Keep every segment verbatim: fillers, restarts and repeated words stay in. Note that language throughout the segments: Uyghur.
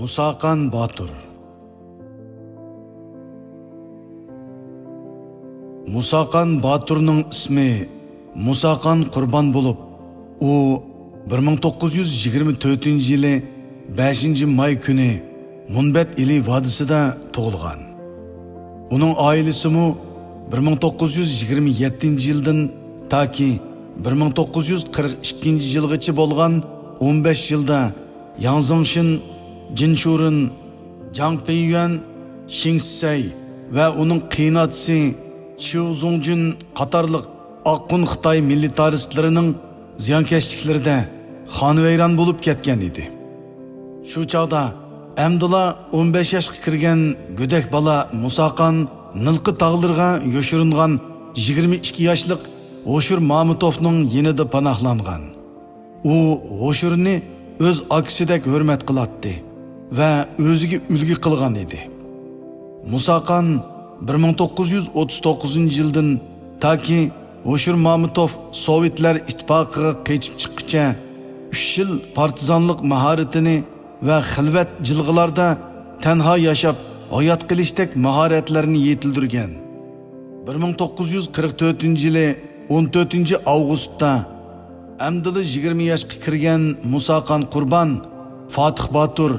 مۇساقان باتۇر. مۇساقان باتۇرنىڭ ئىسمى مۇساقان قۇربان بولۇپ، ئۇ بىر مىڭ توققۇز يۈز يىگىرمە تۆتىنچى يىلى بەشىنچى ماي كۈنى مۇنبەت ئىلى ۋادىسىدا تۇغۇلغان. ئۇنىڭ ئائىلىسىمۇ بىر مىڭ توققۇز يۈز يىگىرمە يەتتىنچى يىلدىن تاكى بىر مىڭ توققۇز يۈز قىرىق ئىككىنچى يىلغىچە بولغان ئون بەش يىلدا ياڭ زېڭشىن، جىن شۇرېن، جاڭ پېييۈەن، شېڭ سىسەي ۋە ئۇنىڭ قېيىنئاتىسى چيۇ زۇڭجۈن قاتارلىق ئاققۇن خىتاي مىلىتارىستلىرىنىڭ زىيانكەشلىكلىرىدە خانىۋەيران بولۇپ كەتكەن ئىدى. شۇ چاغدا ئەمدىلا ئون بەش ياشقا كىرگەن گۆدەك بالا مۇساقان نىلقا تاغلىرىغا يوشۇرۇنغان يىگىرمە ئىككى ياشلىق ھوشۇر مامۇتوفنىڭ يېنىدا پاناھلانغان. ئۇ ھوشۇرنى ئۆز ئاكىسىدەك ھۆرمەت قىلاتتى ۋە ئۆزىگە ئۈلگە قىلغان ئىدى. مۇساقان بىر مىڭ توققۇز يۈز ئوتتۇز توققۇزىنچى يىلدىن تاكى ھوشۇر مامۇتوف سوۋېتلار ئىتتىپاقىغا قېچىپ چىققىچە ئۈچ يىل پارتىزانلىق ماھارىتىنى ۋە خىلۋەت جىلغىلاردا تەنھا ياشاپ ھايات قېلىشتەك ماھارەتلەرنى يېتىلدۈرگەن. بىر مىڭ توققۇز يۈز قىرىق تۆتىنچى يىلى ئون تۆتىنچى ئاۋغۇستتا ئەمدىلا يىگىرمە ياشقا كىرگەن مۇساقان قۇربان، فاتىھ باتۇر،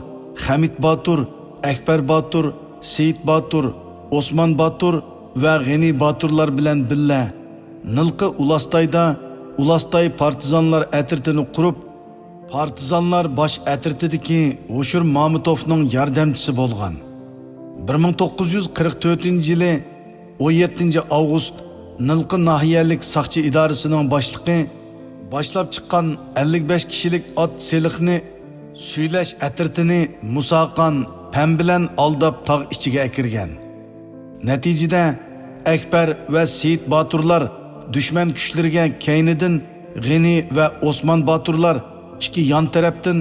خەمىت باتۇر، ئەكبەر باتۇر، سېيىت باتۇر، ئوسمان باتۇر ۋە غېنى باتۇرلار بىلەن بىللە نىلقا ئۇلاستايدا ئۇلاستاي پارتىزانلار ئەترىتىنى قۇرۇپ، پارتىزانلار باش ئەترىتىدىكى ھوشۇر مامۇتوفنىڭ ياردەمچىسى بولغان. بىر مىڭ توققۇز يۈز قىرىق تۆتىنچى يىلى ئون يەتتىنچى ئاۋغۇست نىلقا ناھىيەلىك ساقچى ئىدارىسىنىڭ باشلىقى باشلاپ چىققان ئەللىك بەش كىشىلىك ئات سېلىقنى سۈيلەش ئەترىتىنى مۇساقان پەم بىلەن ئالداپ تاغ ئىچىگە ئەكىرگەن. نەتىجىدە، ئەكبەر ۋە سېيىت باتۇرلار دۈشمەن كۈچلىرىگە كەينىدىن غېنى ۋە ئوسمان باتۇرلار ئىككى يان تەرەپتىن،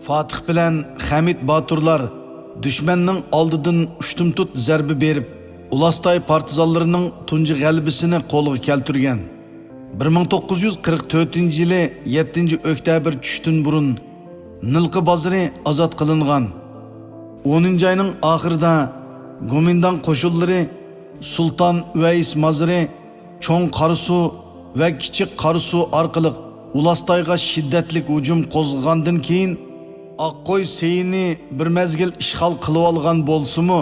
فاتىھ بىلەن خەمىت باتۇرلار دۈشمەننىڭ ئالدىدىن ئۇشتۇمتۇت زەربە بېرىپ، ئۇلاستاي پارتىزانلىرىنىڭ تۇنجى غەلىبىسىنى قولغا كەلتۈرگەن. بىر مىڭ توققۇز يۈز قىرىق تۆتىنچى يىلى يەتتىنچى ئۆكتەبىر چۈشتىن بۇرۇن نىلقا بازىرى ئازاد قىلىنغان. ئونىنچى ئاينىڭ ئاخىرىدا گومىنداڭ قوشۇنلىرى سۇلتان ۋەيس مازىرى، چوڭ قاراسۇ ۋە كىچىك قاراسۇ ئارقىلىق ئۇلاستايغا شىددەتلىك ھۇجۇم قوزغىغاندىن كېيىن، ئاققوي سېيىنى بىر مەزگىل ئىشغال قىلىۋالغان بولسىمۇ،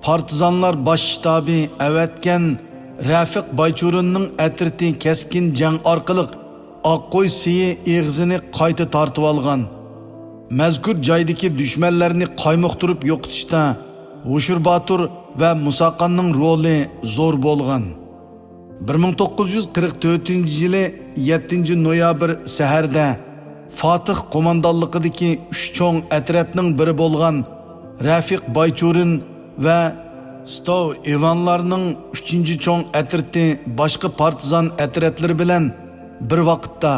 پارتىزانلار باش شتابى ئەۋەتكەن رەفىق بايچۇرىننىڭ ئەترىتى كەسكىن جەڭ ئارقىلىق ئاققوي سېيى ئېغىزىنى قايتا تارتىۋالغان. مەزكۇر جايدىكى دۈشمەنلەرنى قايمۇقتۇرۇپ يوقىتىشتا ھوشۇر باتۇر ۋە مۇساقاننىڭ رولى زور بولغان. بىر مىڭ توققۇز يۈز قىرىق تۆتىنچى يىلى يەتتىنچى نويابىر سەھەردە فاتىھ قوماندانلىقىدىكى ئۈچ چوڭ ئەترەتنىڭ بىرى بولغان رەفىق بايچۇرىن ۋە ستوۋ ئىۋانلارنىڭ ئۈچىنچى چوڭ ئەترىتى باشقا پارتىزان ئەترەتلىرى بىلەن بىر ۋاقىتتا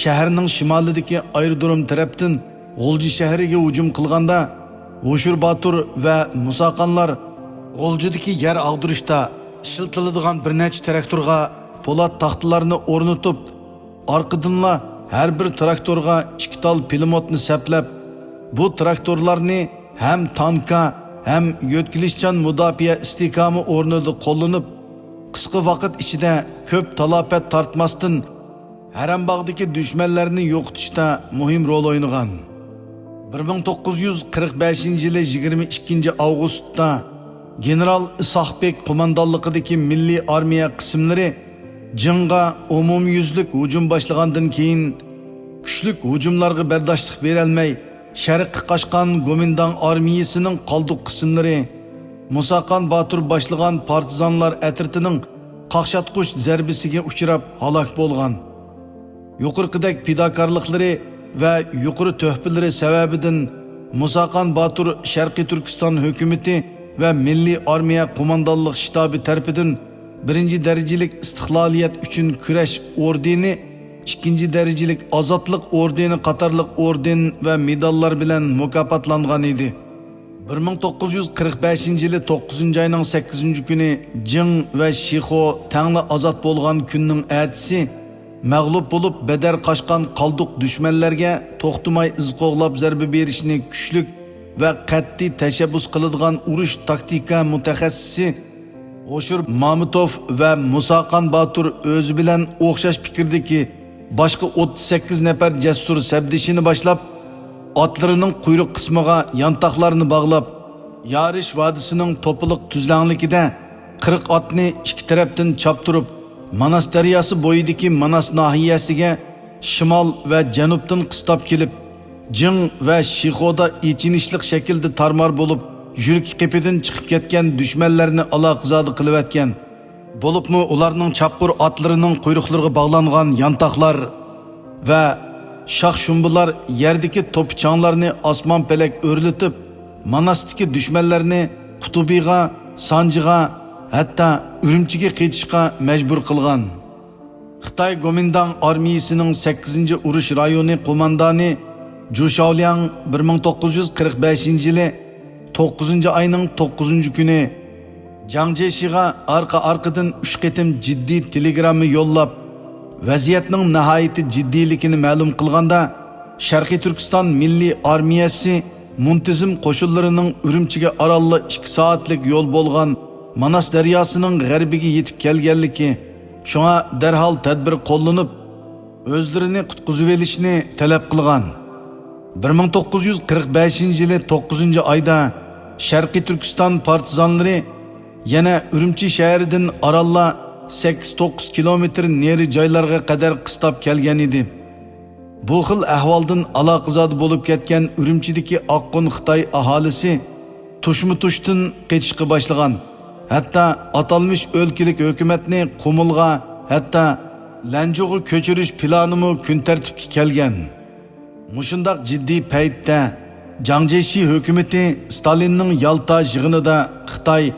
شەھەرنىڭ شىمالىدىكى ئايرودروم تەرەپتىن غۇلجا شەھىرىگە ھۇجۇم قىلغاندا، ھوشۇر باتۇر ۋە مۇساقانلار غۇلجىدىكى يەر ئاغدۇرۇشتا ئىشلىتىلىدىغان بىر نەچچە تىراكتورغا پولات تاختىلارنى ئورنىتىپ، ئارقىدىنلا ھەر بىر تىراكتورغا ئىككى تال پىلىموتنى سەپلەپ، بۇ تىراكتورلارنى ھەم تانكا، ھەم يۆتكىلىشچان مۇداپىئە ئىستىھكامى ئورنىدا قوللىنىپ، قىسقا ۋاقىت ئىچىدە كۆپ تالاپەت تارتماستىن، ھەرەمباغدىكى دۈشمەنلەرنى يوقىتىشتا مۇھىم رول ئوينىغان. بىر مىڭ توققۇز يۈز قىرىق بەشىنچى يىلى يىگىرمە ئىككىنچى ئاۋغۇستتا گېنېرال ئىسھاقبېك قوماندانلىقىدىكى مىللىي ئارمىيە قىسىملىرى جىڭغا ئومۇميۈزلۈك ھۇجۇم باشلىغاندىن كېيىن، كۈچلۈك ھۇجۇملارغا بەرداشلىق بېرەلمەي، شەرققە قاچقان گومىنداڭ ئارمىيىسىنىڭ قالدۇق قىسىملىرى مۇساقان باتۇر باشلىغان پارتىزانلار ئەترىتىنىڭ قاقشاتقۇچ زەربىسىگە ئۇچراپ ھالاك بولغان. يۇقىرىقىدەك پىداكارلىقلىرى ۋە يۇقىرى تۆھپىلىرى سەۋەبىدىن مۇساقان باتۇر شەرقىي تۈركىستان ھۆكۈمىتى ۋە مىللىي ئارمىيە قوماندانلىق شتابى تەرىپىدىن بىرىنچى دەرىجىلىك ئىستىقلالىيەت ئۈچۈن كۈرەش ئوردېنى، ئىككىنچى دەرىجىلىك ئازادلىق ئوردېنى قاتارلىق ئوردېن ۋە مېداللار بىلەن مۇكاپاتلانغان ئىدى. بىر مىڭ توققۇز يۈز قىرىق بەشىنچى يىلى توققۇزىنچى ئاينىڭ سەككىزىنچى كۈنى جىڭ ۋە شىخۇ تەڭلا ئازاد بولغان كۈننىڭ ئەتىسى مەغلۇپ بولۇپ، بەدەر قاچقان قالدۇق دۈشمەنلەرگە توختىماي ئىز قوغلاپ زەربە بېرىشنى كۈچلۈك ۋە قەتئىي تەشەببۇس قىلىدىغان ئۇرۇش تاكتىكا مۇتەخەسسىسى ھوشۇر مامۇتوف ۋە مۇساخان باتۇر ئۆزى بىلەن ئوخشاش پىكىردىكى باشقا ئوتتۇز سەككىز نەپەر جەسۇر سەپدىشىنى باشلاپ، ئاتلىرىنىڭ قۇيرۇق قىسمىغا يانتاقلارنى باغلاپ، يارىش ۋادىسىنىڭ توپىلىق تۈزلەڭلىكىدە قىرىق ئاتنى ئىككى تەرەپتىن چاپتۇرۇپ، ماناس دەرياسى بويىدىكى ماناس ناھىيەسىگە شىمال ۋە جەنۇبتىن قىستاپ كېلىپ، جىڭ ۋە شىخودا ئېچىنىشلىق شەكىلدە تارمار بولۇپ، يۈرىكى قېپىدىن چىقىپ كەتكەن دۈشمەنلەرنى ئالاقىزادە قىلىۋەتكەن. بولۇپمۇ ئۇلارنىڭ چاپقۇر ئاتلىرىنىڭ قۇيرۇقلىرىغا باغلانغان يانتاقلار ۋە شاخ-شۇمبىلار يەردىكى توپا-چاڭلارنى ئاسمان-پەلەك ئۆرلىتىپ، ماناستىكى دۈشمەنلەرنى قۇتۇبىغا، سانجىغا، ھەتتا ئۈرۈمچىگە قېچىشقا مەجبۇر قىلغان. خىتاي گومىنداڭ ئارمىيىسىنىڭ سەككىزىنچى ئۇرۇش رايونى قوماندانى جۇ شاۋلياڭ بىر مىڭ توققۇز يۈز قىرىق بەشىنچى يىلى توققۇزىنچى ئاينىڭ توققۇزىنچى كۈنى جاڭ جيېشىغا ئارقا-ئارقىدىن ئۈچ قېتىم جىددىي تېلېگرامما يوللاپ، ۋەزىيەتنىڭ ناھايىتى جىددىيلىكىنى مەلۇم قىلغاندا، شەرقىي تۈركىستان مىللىي ئارمىيەسى مۇنتىزىم قوشۇنلىرىنىڭ ئۈرۈمچىگە ئارانلا ئىككى سائەتلىك يول بولغان ماناس دەرياسىنىڭ غەربىگە يېتىپ كەلگەنلىكى، شۇڭا دەرھال تەدبىر قوللىنىپ، ئۆزلىرىنى قۇتقۇزۇۋېلىشنى تەلەپ قىلغان. بىر مىڭ توققۇز يۈز قىرىق بەشىنچى يىلى توققۇزىنچى ئايدا شەرقىي تۈركىستان پارتىزانلىرى يەنە ئۈرۈمچى شەھىرىدىن ئارانلا سەككىز توققۇز كىلومېتىر نېرى جايلارغا قەدەر قىستاپ كەلگەن ئىدى. بۇ خىل ئەھۋالدىن ئالاقىزادە بولۇپ كەتكەن ئۈرۈمچىدىكى ئاققۇن خىتاي ئاھالىسى تۇشمۇتۇشتىن قېچىشقا باشلىغان. ھەتتا ئاتالمىش ئۆلكىلىك ھۆكۈمەتنى قۇمۇلغا، ھەتتا لەنجۇغا كۆچۈرۈش پىلانىمۇ كۈن تەرتىپكە كەلگەن. مۇشۇنداق جىددىي پەيتتە جاڭ جيېشى ھۆكۈمىتى ستالىننىڭ يالتا يىغىنىدا خىتاي،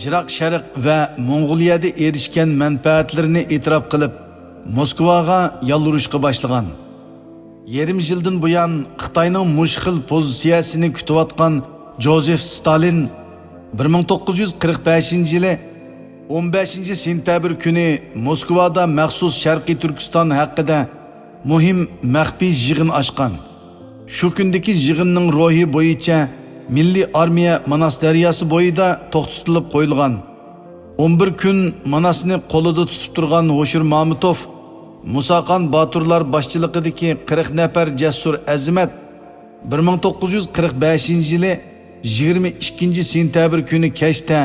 يىراق شەرق ۋە موڭغۇلىيەدە ئېرىشكەن مەنپەئەتلىرىنى ئېتىراپ قىلىپ، موسكۋاغا يالۋۇرۇشقا باشلىغان. يېرىم يىلدىن بۇيان خىتاينىڭ مۇشۇ خىل پوزىتسىيەسىنى كۈتۈۋاتقان جوزېف ستالىن بىر مىڭ توققۇز يۈز قىرىق بەشىنچى يىلى ئون بەشىنچى سېنتەبىر كۈنى موسكۋادا مەخسۇس شەرقىي تۈركىستان ھەققىدە مۇھىم مەخپىي يىغىن ئاچقان. شۇ كۈندىكى يىغىننىڭ روھى بويىچە مىللىي ئارمىيە ماناس دەرياسى بويىدا توختىتىلىپ قويۇلغان. ئون بىر كۈن ماناسنى قولىدا تۇتۇپ تۇرغان ھوشۇر مامۇتوف، مۇساخان باتۇرلار باشچىلىقىدىكى قىرىق نەپەر جەسۇر ئەزىمەت بىر مىڭ توققۇز يۈز قىرىق بەشىنچى يىلى يىگىرمە ئىككىنچى سېنتەبىر كۈنى كەچتە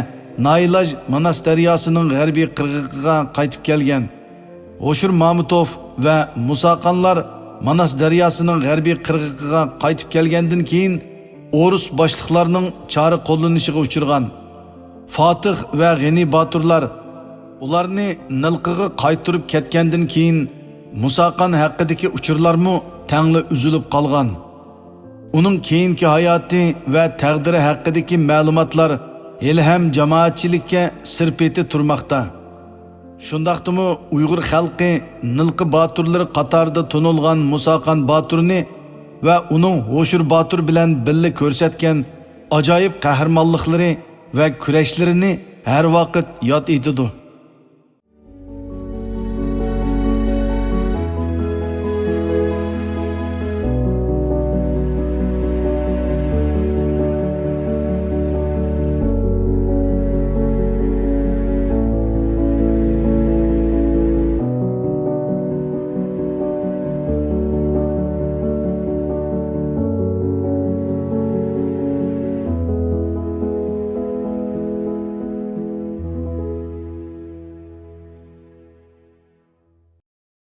نائىلاج ماناس دەرياسىنىڭ غەربىي قىرغىقىغا قايتىپ كەلگەن. ھوشۇر مامۇتوف ۋە مۇساخانلار ماناس دەرياسىنىڭ غەربىي قىرغىقىغا قايتىپ كەلگەندىن كېيىن، ئورۇس باشلىقلارنىڭ چارە قوللىنىشىغا ئۇچرىغان. فاتىھ ۋە غېنى باتۇرلار ئۇلارنى نىلقىغا قايتۇرۇپ كەتكەندىن كېيىن، مۇساخان ھەققىدىكى ئۇچۇرلارمۇ تەڭلا ئۈزۈلۈپ قالغان. ئۇنىڭ كېيىنكى ھاياتى ۋە تەقدىرى ھەققىدىكى مەلۇماتلار ھېلىھەم جامائەتچىلىككە سىر پېتى تۇرماقتا. شۇنداقتىمۇ ئۇيغۇر خەلقى نىلقا باتۇرلىرى قاتارىدا تونۇلغان مۇساخان باتۇرنى ۋە ئۇنىڭ ھوشۇر باتۇر بىلەن بىللە كۆرسەتكەن ئاجايىپ قەھرىمانلىقلىرى ۋە كۈرەشلىرىنى ھەر ۋاقىت ياد ئېتىدۇ.